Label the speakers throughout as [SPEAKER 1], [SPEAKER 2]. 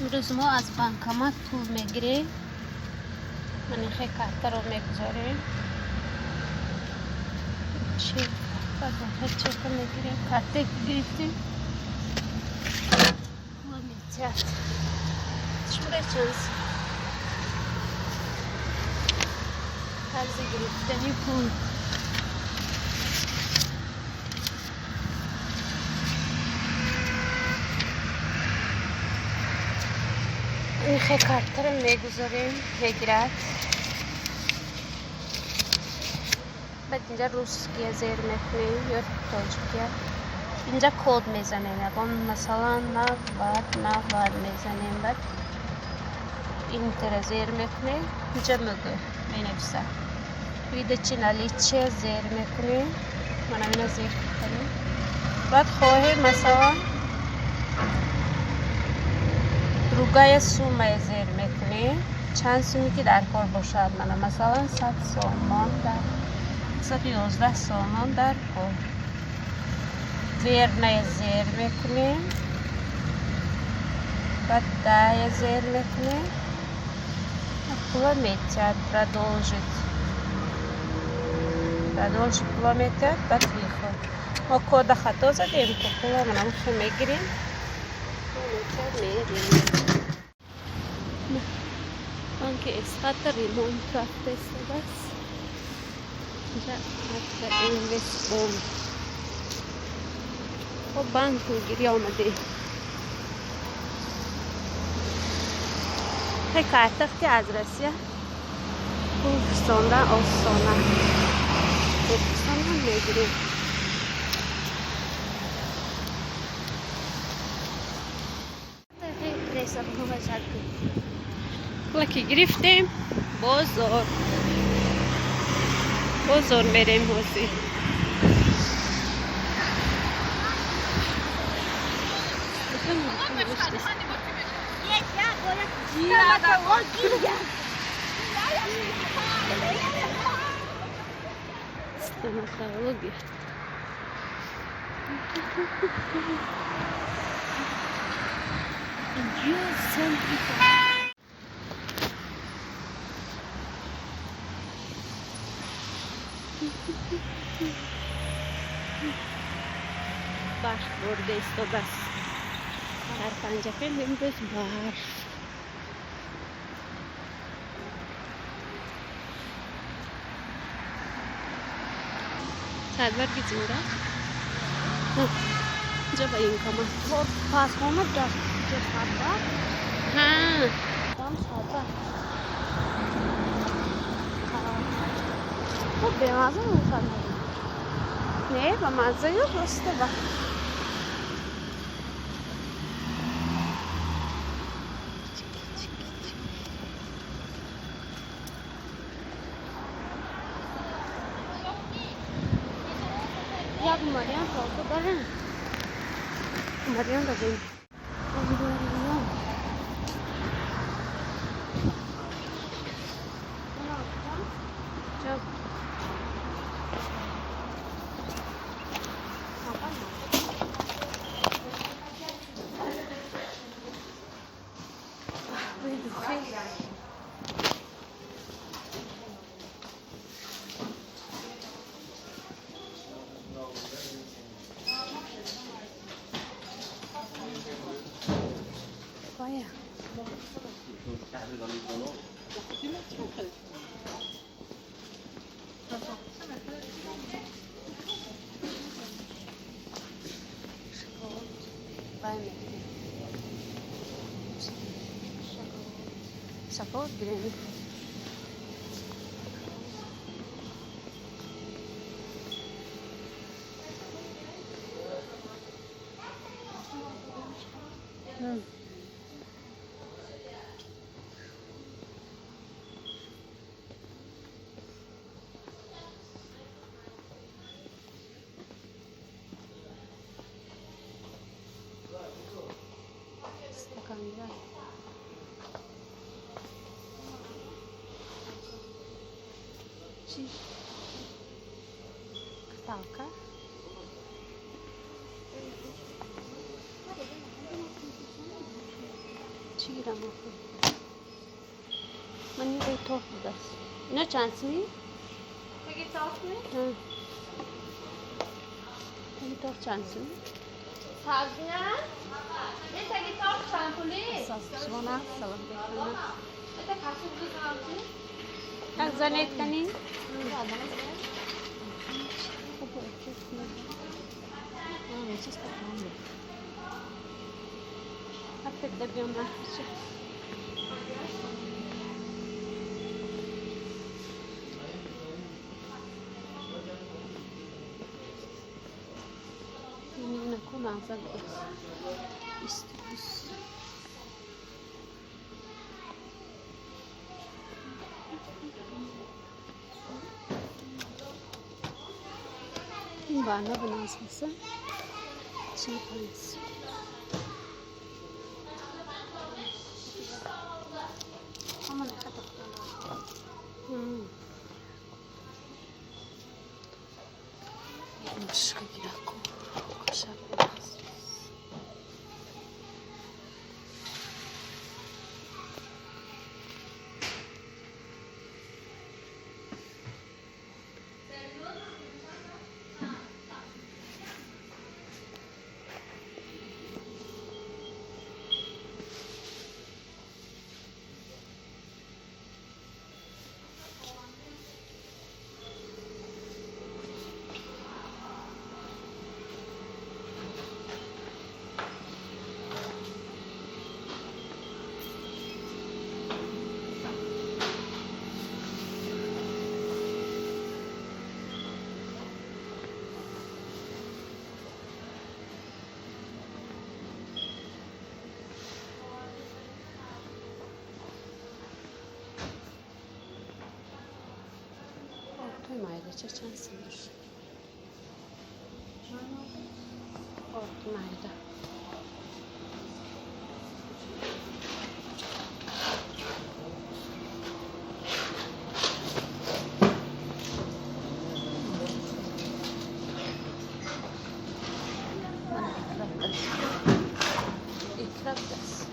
[SPEAKER 1] Имрӯз мо аз банкомат пул мегирем. Ман ин хел картаро мегузорем. Чек, чека мегирем. Карте гирифтем. Пула метиҳад. Шуморо чанд тарзи гирифтани пул. Ин картаро мегузорем, мегирад. Баъд инҷа русския зер мекунем ё тоҷикия. Инҷа код мезанем, ягон масалан 90 90 мезанем, баъд Enter а зер мекунем, инҷа мг менависад. Выдача наличные зер мекунем, манамина зер кардем. Баъд хоҳем, масалан, другая сумма зер мекунем, чанд суме ки дар кор бошад. Мана, масалан, 100 сомон дар 111 сомон дар кор. Верно я зер мекунем, баъд да я зер мекунем, пула метиҳад. Продолжить, продолжить, пула метиҳад. Баъд выход. Мо кода хато задем, ко пула манамхе мегирем, метиҳад, мерем. Банки Эсхата ремонт рафта истодааст. Инҷа Инвестбонк. Хоб, банк пулгирӣ омадем. Хе картах ки аз Россия пул фиристондан осона. Тоҷикистон ҳам мегирем. Пула ки гирифтем, бозор бозор мерем ҳозир. Стоматология. Инҷо центри. Барф борда истодааст. Дар Панҷакент имрӯз барф. Садбарги зинда. Инҷа военкомат.
[SPEAKER 2] Пасхона дар садбарг?
[SPEAKER 1] Ҳа.
[SPEAKER 2] Там садбарг. Хуб, бемазза мешавад.
[SPEAKER 1] Не, ба мазза ё просто ба як Мариам фото дорем. Мариам дадем. Мариам. Чо? Бӯи духи. Вая. Шоколад. Вай мегирем. Шоколад гирем. Стакан давай. Чӣ? Каталка. Чӣ? Чӣ гирам охир? Ман ин торт будааст. Ино чанд сими?
[SPEAKER 2] Таги торт ми?
[SPEAKER 1] Таги торт чанд сими?
[SPEAKER 2] Сабзина? Не таги торт чанд пули?
[SPEAKER 1] Шумона салом бекунам.
[SPEAKER 2] Это кашу бузамти?
[SPEAKER 1] Так занет кани? Бана биназмаса 45. Майда чанд сум бош? Орд майда. Мана икра будааст.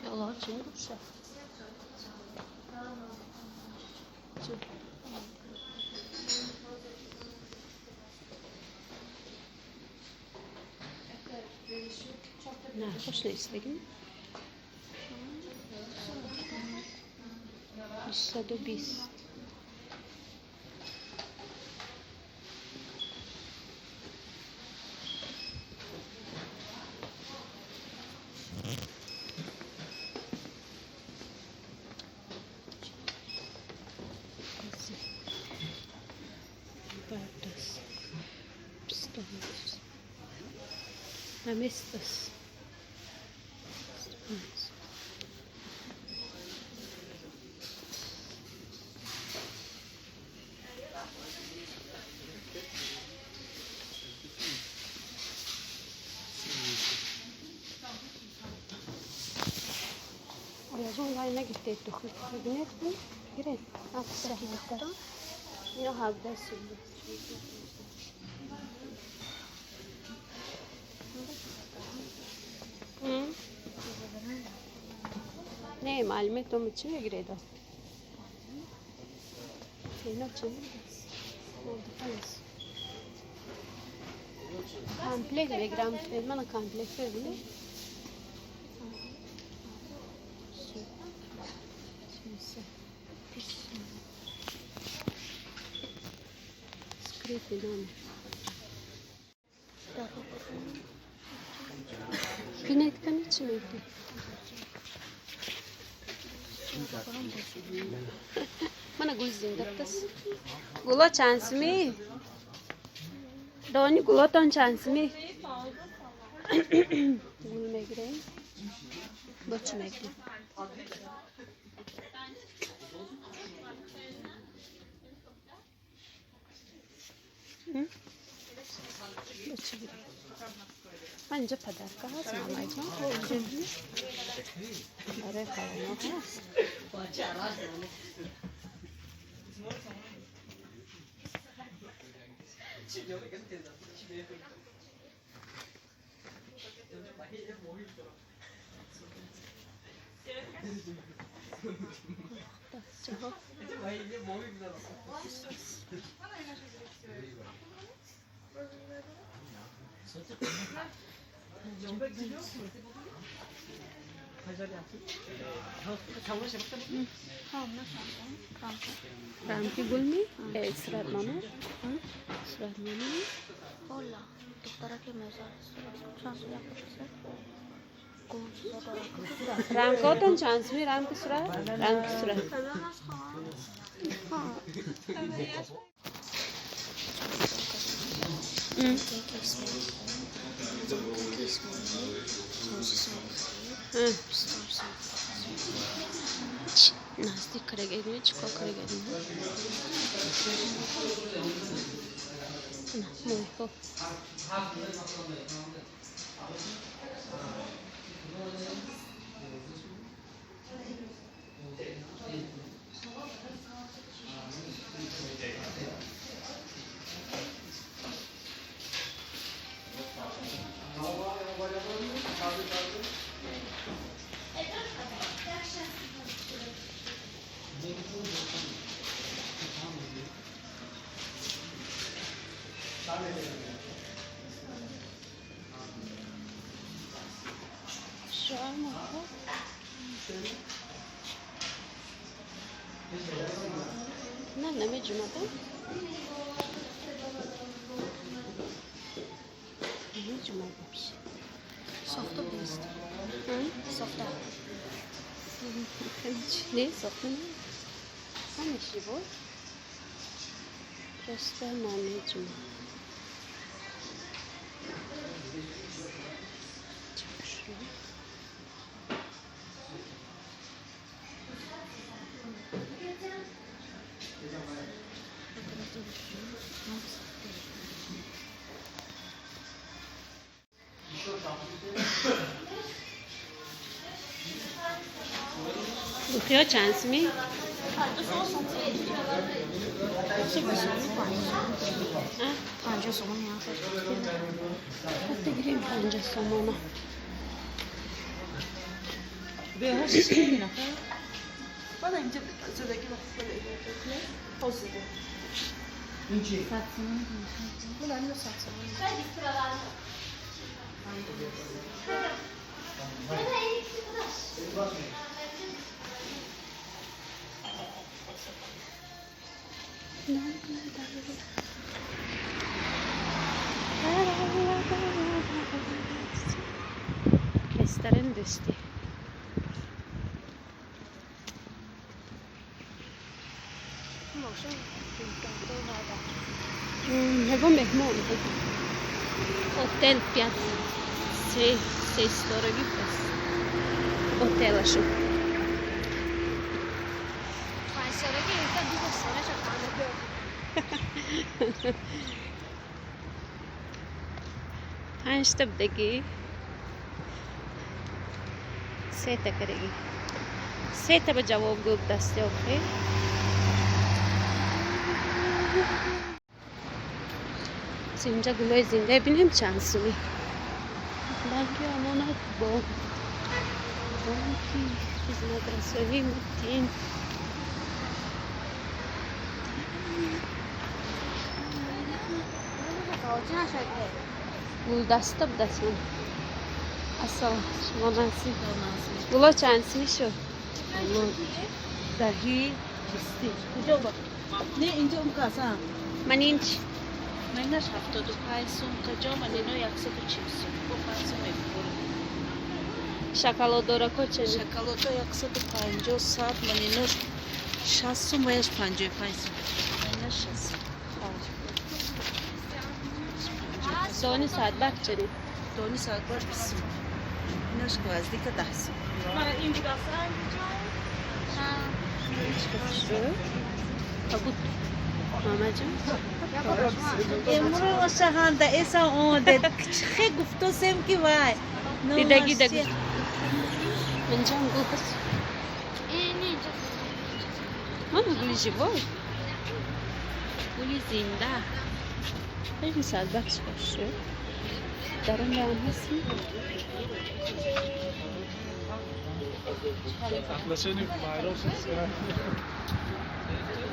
[SPEAKER 1] Пиёлаҳо чӣ мебошад? Нархош нест, 820. Наместас. Оязон вай нагиртед духи бинед гиред. Ино 17 сум. Не, маълуме то чӣ мегиредо? Ино чӣ? Комплект мегирам. Мана комплект бибинед. Открытый номер. Бинед кани чӣ мегирӣ? Мана гул зинда будааст. Гуло чанд сумӣ? Дони гулотон чанд сумӣ? Гул мегирем. Бо чӣ мегирем? Бо чӣ гирем? Ман инҷа подарка ҳаст, мамаҷон. Барои калоно ҳаст. Дастчаҳо. Рамки гул ми? Сурат мама? Сурат мама? Рамкотон чанд сумӣ? Рамки сурат? Рамки сурат. Наздик карагедми, чӣ кор карагедми? Моҳиҳо. На намеҷумадам. Намеҷумадам.
[SPEAKER 2] Сохта нест. Сохта.
[SPEAKER 1] Не, сохта не. Ҳамеш живой. Просто намеҷумад. Чӣ хушрӯ. Духиё чанд сумӣ? Гирем 50 сомона. Ресторан дӯстӣ. Ягон меҳмон Отел пят се ситорагӣ паст отелашон. Панҷта будагӣ, сета карагӣ, сета ба ҷавоб гӯб дасти охир. Инҷа гулои зинда бинем чанд сумӣ. Банки Амонат бонк, бонки хизматрасонии Мутин. Гулдаста будааст ман. Ассалом, шумо насиб. Гуло чанд сумӣ шуд?
[SPEAKER 3] Даҳи бисти. Не, инҷо он каса.
[SPEAKER 1] Ман ин чӣ?
[SPEAKER 3] Манаш 75 сум, каҷо манино 140 сум. Бо 5 сум мефурӯшем.
[SPEAKER 1] Шоколаддорако чани?
[SPEAKER 3] Шоколадо 150, 100, манино 60 сум, ваяш 55 сум. Манаш 60 сум.
[SPEAKER 1] Дони саатбак чани?
[SPEAKER 3] Дони саатбак 20 сум. Инаш гвоздика 10 сум.
[SPEAKER 1] Кабут. Мамаҷон.
[SPEAKER 3] Эмрӯз ошаҳанда эса омаде. Хе гуфтосем ки вай.
[SPEAKER 1] Дидаги даги. Манҷам гул ҳаст. Мана гули живой. Гули зинда. Ин саатбак чӣ дар он ам ҳаст?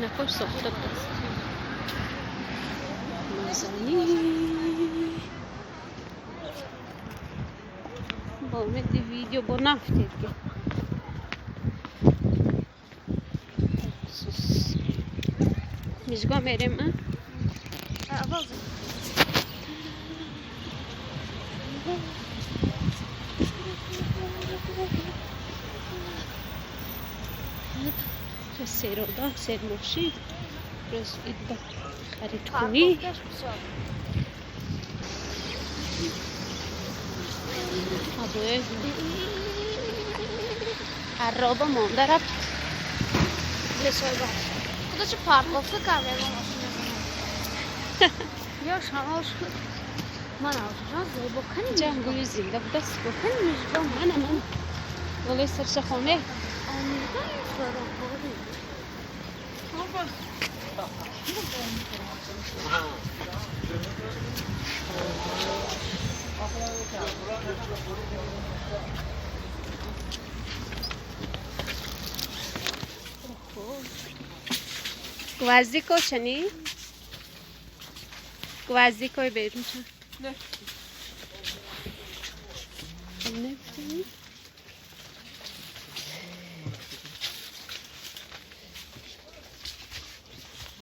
[SPEAKER 1] Накош сохта будааст. Нозанин. Бо умеди видео бо нафтед ки. Мижгон мерем, а? Серодам, сермошин. Рӯз идба харидкунӣ. Абое арроба монда рафт.
[SPEAKER 2] Худо парковка кард ягон машина мезанад. Ё шамол шуд. Ман авҷон зебо кани
[SPEAKER 1] Ҷам гули зинда будааст.
[SPEAKER 2] Кани мижгон.
[SPEAKER 1] Мана мана. Голои саршахоне. Гвоздико чани? Гвоздикои берун чан?